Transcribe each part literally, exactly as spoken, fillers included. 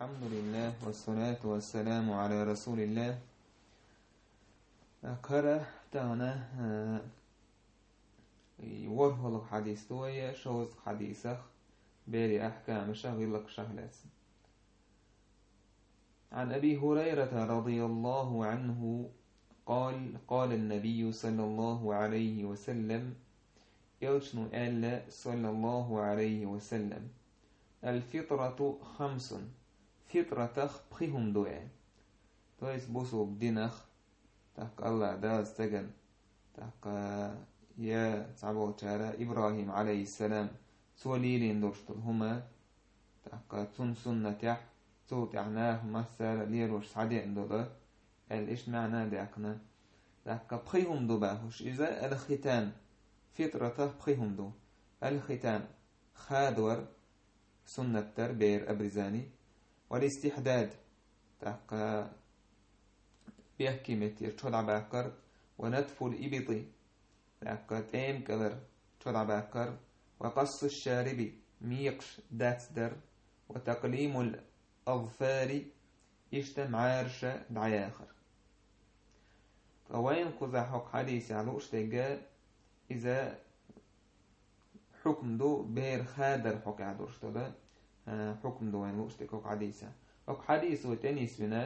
الحمد لله والصلاة والسلام على رسول الله. Кхара тахана, э, ворхӀалгӀа хьадис ду вай, шовзткъа хьадисах, берий ахькамашах, гӀиллакхашах лаьцна. عن أبي هريرة رضي الله عنه قال: قال النبي صلى الله عليه وسلم, элчано аьлла, صلى الله عليه وسلم: الفطرة خمس, фитратах пхи хӀума ду, аьлла. То есть бусулба динах, тӀаккха АллахӀ Дала стагана, тӀаккха я цхьаболчара ИбрахӀим, عليه السلام, цо лелийна долуш долу хӀума, тӀаккха цунна суннатехь, цул тӀаьхьа наха массара а лелош схьадеана долу, аьлла, иштта маьӀна а даьккхина. ТӀаккха пхи хӀума ду бохуш иза, الختان, фитратах пхи хӀума ду. الختان, хадор, суннат дар, бер, обрезание, والاستحداد, тӀаккха бехке меттера чо дӀабаккхар, ونتف الإبط, тӀаккха тӀема кӀалара чо дӀабаккхар, وقص الشارب, мекхаш дацдар, وتقليم الأظفار, иштта мӀараша дӀаяхар. Ткъа вайна кхузахь хӀокху хьадисехь лууш дерг, иза хьукм ду, бер хадар хьокъехь долуш долу, а, хьукм ду вайна лууш дерг хӀокху хьадисехь. ХӀокху хьадисо тӀе нисвина,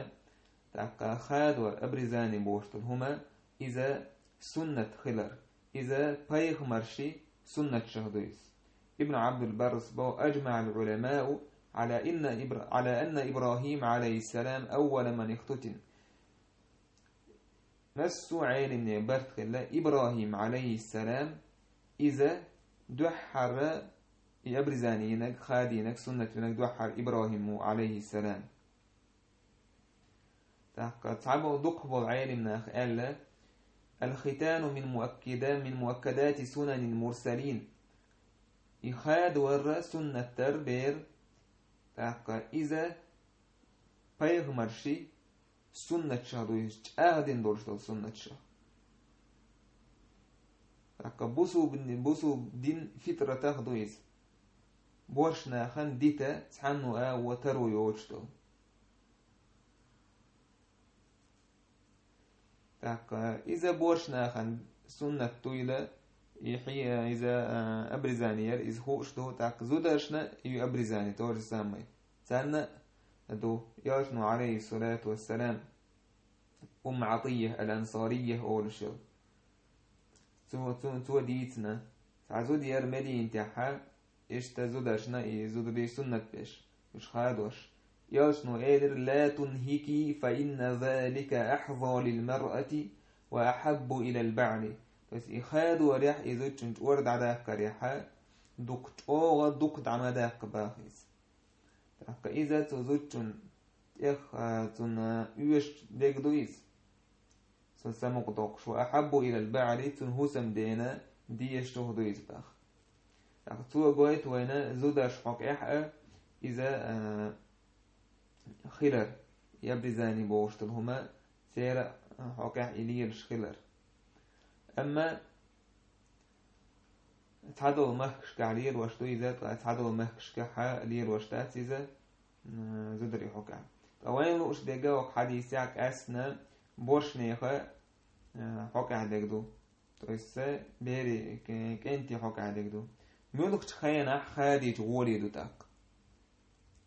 тӀаккха хадор, обрезание бохуш долу хӀума, иза суннат хилар, иза пайхамарши суннатшах ду иза. Ибн Абдул-Баррас боху: أجمع العلماء على إن إبر-، على أن إبراهيم عليه السلام أول من اختتن. Массо а Ӏелимне барт хилла, ИбрахӀим, عليه السلام, иза дуьххьара и обрезание йинарг, хадийнарг, суннат винарг дуьххьара ИбрахӀим ву, عليه السلام. ТӀаккха цхьаболу дукхахболу Ӏелимнаха аьлла: الختان من مؤكدا-، من مؤكدات سنن المرسلين. И хадор суннат дар бер, тӀаккха иза пайхамарши суннатшах ду иза, чӀагӀдина долуш долу суннатшах. ТӀаккха бусулба, бусулба дин фитратах ду иза. Боьрша нахана дита цхьанна а вон таро йоцуш долу. ТӀаккха иза боьрша нахана суннат дуйла, и хье-, иза, а, обрезание яр, иза хууш ду, тӀаккха зударшна и обрезание то же самое. Царна а ду, Элчано, عليه الصلاة والسلام, Умм Ӏатийя ал-Ансарийя олуш йолу. Цо, цо, цо дийцина, цхьа зуда яра Мединатехь, иштта зударшна и зударий суннат беш, уьш хадош. Элчано элира: لا تنهكي، فإن ذلك أحظى للمرأة وأحب إلى البعل. То есть и хадорехь, и зудчун чӀор дӀадаккхарехь, дукха чӀогӀа, дукха дӀа ма даккха баха иза. ТӀаккха иза цу зудчун тӀех, а, цунна оьшуш дерг ду иза. Цунна самукъа доккхуш, وأحب إلى البعل, цунна хӀусамдена дезаш чух ду иза баха. ТӀаккха цо гойту вайна зударш хьокъехь а иза, а, хилар, и обрезание бохуш долу хӀума церан хьокъехь и лелаш хилар. Амма цхьадолу махкашкахь лелош ду иза, ткъа цхьадолу махкашкахь лелош дац иза, м, зударий хьокъехь. Ткъа вайна лууш дерг хӀокху хьадисехь къаьсттина боьршнехан, а, хьокъехь дерг ду. То есть берий, к-, кӀентий хьокъехь дерг ду. Муьлххачу хенахь хадийча гӀоле ду тӀаккха?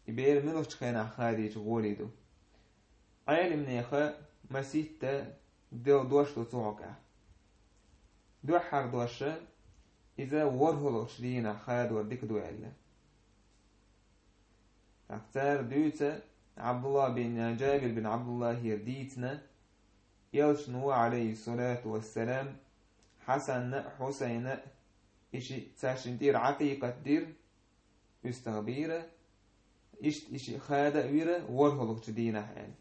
И бер муьлххачу хенахь хадийча гӀоле ду? Ӏелимнехан масийтта дел дош ду цу хьокъехь. Дуьххьара дош, иза ворхӀалгӀачу дийнахь хадор дика ду аьлла. ТӀаккха цара дуьйцу, Ӏабдулла бин, Джабир бин Ӏабдуллахера дийцина, Элчано, عليه الصلاة والسلام, Хьасанна а, Хьусайнна а, и шиъ цаьршинна тӀера Ӏакъикъат дира, уьстагӀ бийра, иштта и шиъ хада а вира ворхӀалгӀачу дийнахь аьлла.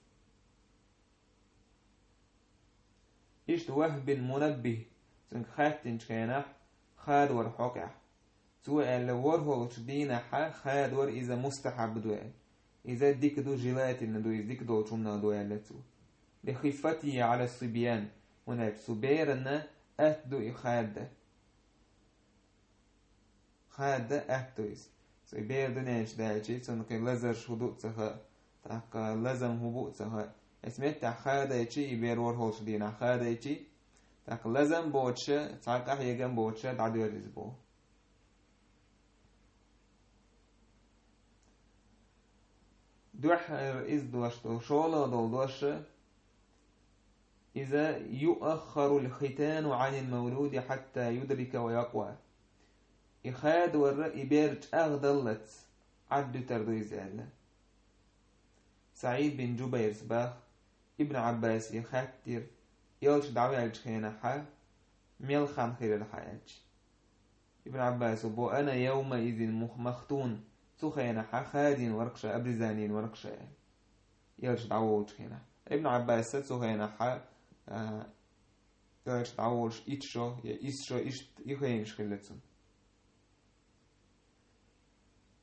Иштта Вахб бин Мунаббих, цуьнга хаьттинчу хенахь, хадор хьокъехь. Цо аьлла, ворхӀалгӀачу дийнахьа хадор иза мустахьаб ду аьлла. Иза дика ду, желательно ду, иза дика долчу хӀуманах ду аьлла цо. لخفته على الصبيان, хӀунда аьлча цу беранна атта ду и хада. Хада атта ду иза. Цу бер дуьнен чу даьлча, цунна кхин лазарш хӀун ду а ца хаьа. ТӀаккха лазам хӀун бу а ца хаьа. Эс меттехь хадайчи, и бер ворхӀалгӀачу дийнахь хадайчи, тӀаккха лазам боцуша, цхьа къахьегам боцуша дӀадоьрзу иза боху. Дуьххьара иза дош долу, шолгӀа долу дош, иза юаххарул хитану Ӏанил мавлуди хьатта юдрика ва якъва. И хадавар и бер чӀагӀдаллалц Ӏаддуьтур ду иза аьлла. СаӀид бин Джубайрс баха, Ибн Ӏаббасе хаьттира, элча дӀаваьллачу хенахьа, мел хан хилира хьан аьлча. Ибн Ӏаббаса бо: «Ана явма изин мух-, махтун». Цу хенахьа хадийна вара-кх ша, обрезание йина вара-кх ша аьлла. Элча дӀаволучу хенахь. Ибн Ӏаббаса цу хенахьа, а, элча дӀаволуш итт шо, я исс шо, иштта и хенаш хилла цунна.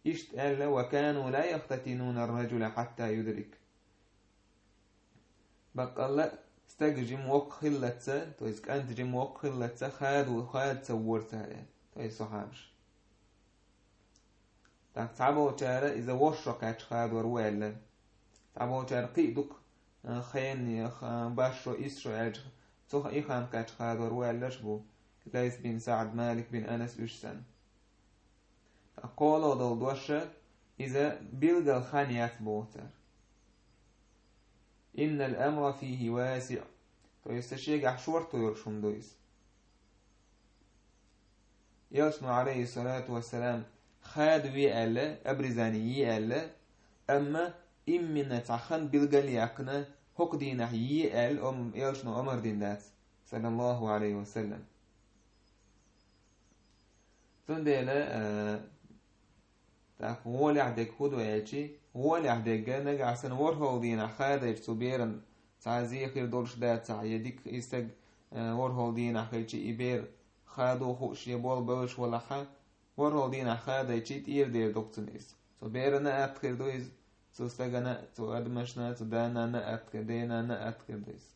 Иштта аьлла: «Ва кану ла яхтатинуна ар-раджула хьатта юдрик». Баккъалла а стаг жима воккха хиллалца, то есть кӀант жима воккха хиллалца, хада, хада ца вора цара, то есть сахьабаш. ТӀаккха цхьаболчара иза ворхӀ шо кхаьчча хадор ву аьлла. Цхьаболчара кхин а дукха, а, хенан, а, баш шо, исс шо аьлча, цу и хан кхаьчча хадор ву аьлларш бу, Лайс бин СаӀд, Малик бин Анас, уьш санна. Ткъа кхоалгӀа долу дош, иза билггал хан яц боху цара. «Иннал амра фихи васиъ». То есть, сан шегахь шорто йолуш хӀума ду иза. Элчано, алейхиссалату вассалам, хада ве аьлла, обрезание е аьлла, амма иммина цхьа хан билгал а яьккхина, хӀокху дийнахь е аьлла, ом-, элчано омар дина дац, саллаллаху алейхи ва саллам. Цундела, а, тӀаккха гӀолехь дерг хӀун ду аьлчи, гӀолехь дерг нагахь санна ворхӀалгӀа дийнахь хадайча цу беран цхьа зе хир долуш дацахь, я дика и стаг, а, ворхӀалгӀа дийнахь хилчи и бер хадо хууш, я болх бевзаш валахьа, ворхӀалгӀа дийнахь хадайчи тӀера дер ду-кх цунна иза. Цу берана а атта хир ду иза, цу стагана а, цу адамашна а, цу да-нанна а атта хир, ден-нанна а атта хир ду иза.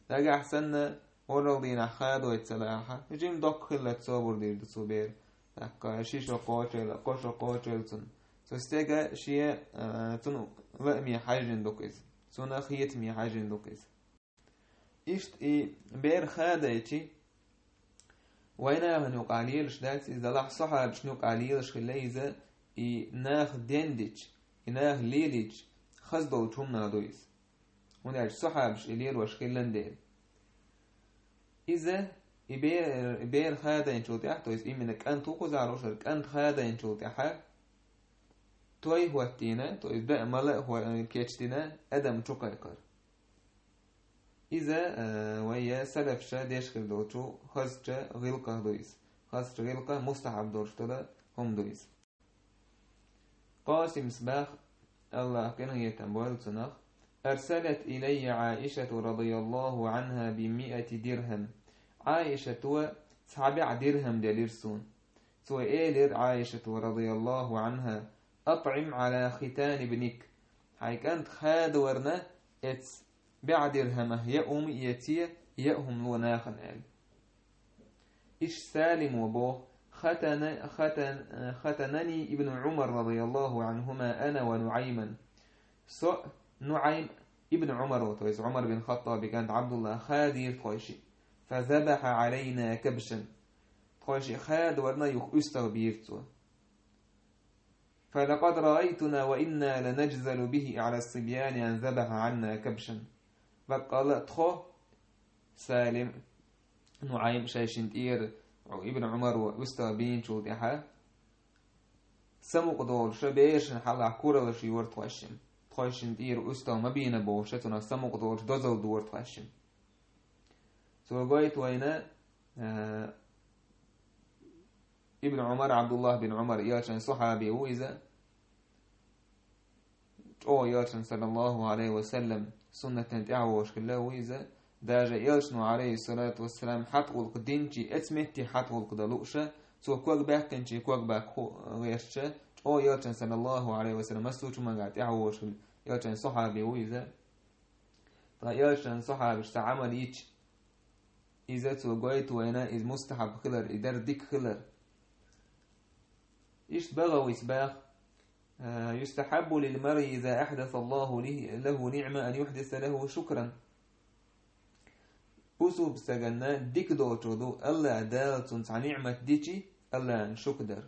Нагахь санна, ворхӀалгӀа дийнахь хадойту ца лаахьа, жима доккха хиллалц собар дийр ду цу бер. ТӀаккха ши шо кхочийла, кхо шо кхочийла цунна. Цу стега шен, а, цунна лааме хьаьжжина ду-кх иза. Цунна хетаме хьаьжжина ду-кх иза. Иштта и бер хадайчи, вайн нахана юкъахь лелаш дац иза, делахь сахьабашна юкъахь лелаш хилла иза, и наха дендича, и наха лелийча, хаза долчу хӀуманах ду иза. ХӀунда аьлча сахьабаш и лелош хилла дела. Иза, и бер, и бер хадайначул тӀаьхьа, то есть именно кӀант ву кхузахь луш вара, кӀант хадайначул тӀаьхьа, той хӀоттийна, то есть даа мала а хӀо-, кечдина, адам чукхайкхар. Иза, э, вай салафаша деш хир долчу хазачу гӀиллакхах ду иза. Хазачу гӀиллакхах, мустахьаб долуш долу хӀума ду иза. Къасимс баха, Аллах къинхетам бойла цунах: «Арсалат илайя Аишату радияллаху анха би миати дирхам». Аишато цхьа бӀе дирхам делира суна. Цо элира Аишато радияллаху анха: «АтӀӀим ала хитани бник». Хьайн кӀант хадаварна эца бӀе дирхамах яа хӀума эце, яа хӀума ло нахана аьлла. Иштта Салимо боху: «Хатана-, хатан-, хатанани ибну Умар радияллаху анхума ана ва Нуайман». Со а, Нуайм ибн Умар, то есть Умар бин Хаттаби кӀант Абдулла, хадийра тхой шиъ. «Фазабаха алайна кабшан». Тхой шиъ хадаварна юха уьстагӀ бийра цо. «Фалакъад раайтуна ва инна ланажзалу бихи ала сибьяни ан забаха анна кабшан». Баккъалла а тхо, Салим, Нуайм шайшин тӀера Ибн Умаро уьстагӀ бийначул тӀаьхьа, самукъа долуша берашна хьалахь кураллаш йора тхойшин. Тхойшин тӀера уьстагӀ ма бийна бохуша, цунах самукъа долуш дозалла дора тхойшин. Цо гойту вайна, а, Ибн Умар, Абдуллах бин Умар, элчан сахьаби ву иза. ЧӀогӀа элчан, саллаллаху алейхи ва саллям, суннатан тӀаьхьавогӀуш хилла ву иза. Даже элчано, алейхи салату вассалам, хьатӀа гӀуллакх динчи, эца метте хьатӀа гӀуллакх дан лууша, цо ког баьккхинчи, ког баккха ху-, гӀертача, чӀогӀа элчан, саллаллаху алейхи ва саллям, массо а чу мага тӀаьхьавогӀуш хилла элчан сахьаби ву иза. Ткъа элчан сахьабаш цхьа Ӏамал йича, иза цо гойту вайна, иза мустахьаб хилар, и дар дика хилар. Иштта БагӀавис баха, يستحب للمرء إذا أحدث الله له نعمة أن يحدث له شكرا. Бусулба сагана дика долчух ду, АллахӀ Дала цунна цхьа ниӀмат дичи, АллахӀан шукр дар.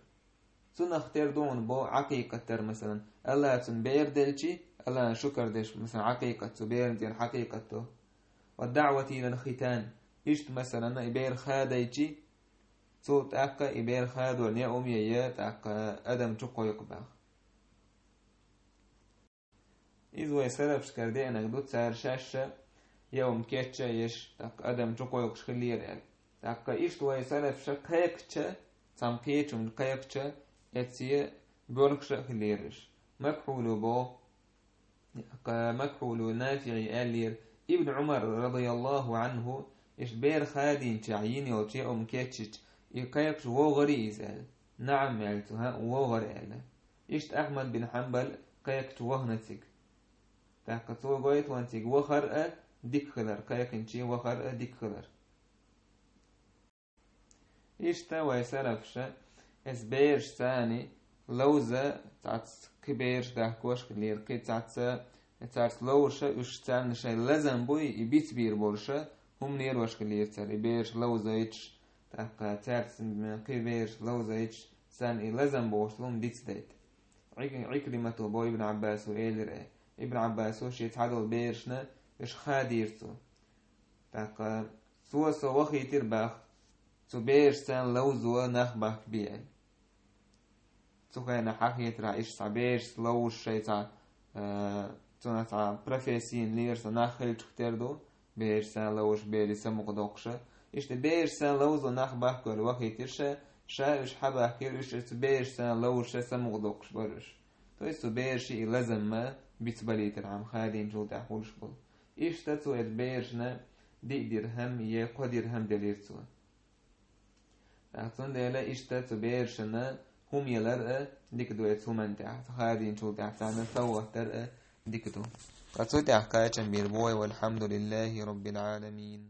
Цунах тера ду хьуна бо Ӏакъикъат дар, масалан, АллахӀа цунна бер делчи, АллахӀан шукр деш, масалан, Ӏакъикъат, цу беран тӀера Ӏакъикъат до. والدعوة إلى الختان. Иштта, масалан, и бер хадайчи, цул тӀаккха и бер хадор неӀум е, е тӀаккха адам чу кхойкху баха. Иза вай салафашкара деанарг ду, цара шаьш а яум кечъеш, тӀаккха адам чу кхойкхуш хиллера аьлла. ТӀаккха иштта вай салафаша кхайкхича, цхьамма кхечунга кхайкхича, эцце боьлхуш а хиллера уьш. Макхьулу бо, тӀаккха Макхьулу НафиӀи аьллера, Ибн Ӏумар, радияллаху Ӏанху, иштта бер хадийначохь йина йолчу яум кечйича, и кхайкхаш вогӀарий иза аьлла. НаӀам аьлла цо, хӀаъ, вогӀар аьлла. Иштта Ахьмад бин Хьанбал кхайкхича вахана цига. ТӀаккха цо гойту ван цига вахар а дика хилар, кхайкхинче вахар а дика хилар. Иштта вай салафаша, эс бераш царна ловза, цхьацца кхин бераш дахкош хиллера, кхин цхьацца, царца ловзуша уьш, царна шайн лазам буй, и бицбийр болуша, хӀума лерош хиллера цара, и бераш ловзойтуш, тӀаккха цаьрца кхин бераш ловзойтуш, царна и лазам бохуш хӀума дицдайта. Ӏик-, Ӏикримато бо Ибн Ӏаббасо элира, Ибн Ӏаббасо шен цхьадолу берашна уьш хадийра цо. ТӀаккха цо со вахийтира баха, цу бераш царна ловзо нах бахка бе аьлла. Цу хенахь хетарехь иштта цхьа берашца ловзуш шайн цхьа, а, цунах цхьа профессина лера со нах хилчух тера ду, бераш царна ловзуш, берийн самукъа доккхуша. Иштта бераш царна ловзо нах бахка вахийтира ша, ша уьш хьабахкийра, уьш цу бераш царна ловзуша самукъа доккхуш бара уьш. То есть цу бераши и лазамма бицбалийтархьама хадийначул тӀаьхьа хуьлуш болу. Иштта цо эцу берашна диъ дирхьам е кхо дирхьам делира цо. ТӀаккха цундела иштта цу берашна хӀума ялар а дика ду эцу хӀуманна тӀехь, цу хадийначул тӀаьхьа царна совгӀат дар а дика ду. Ткъа цу тӀехь кхачам бийр бу вай, валхьамдулиллахӀи роббил Ӏаламин.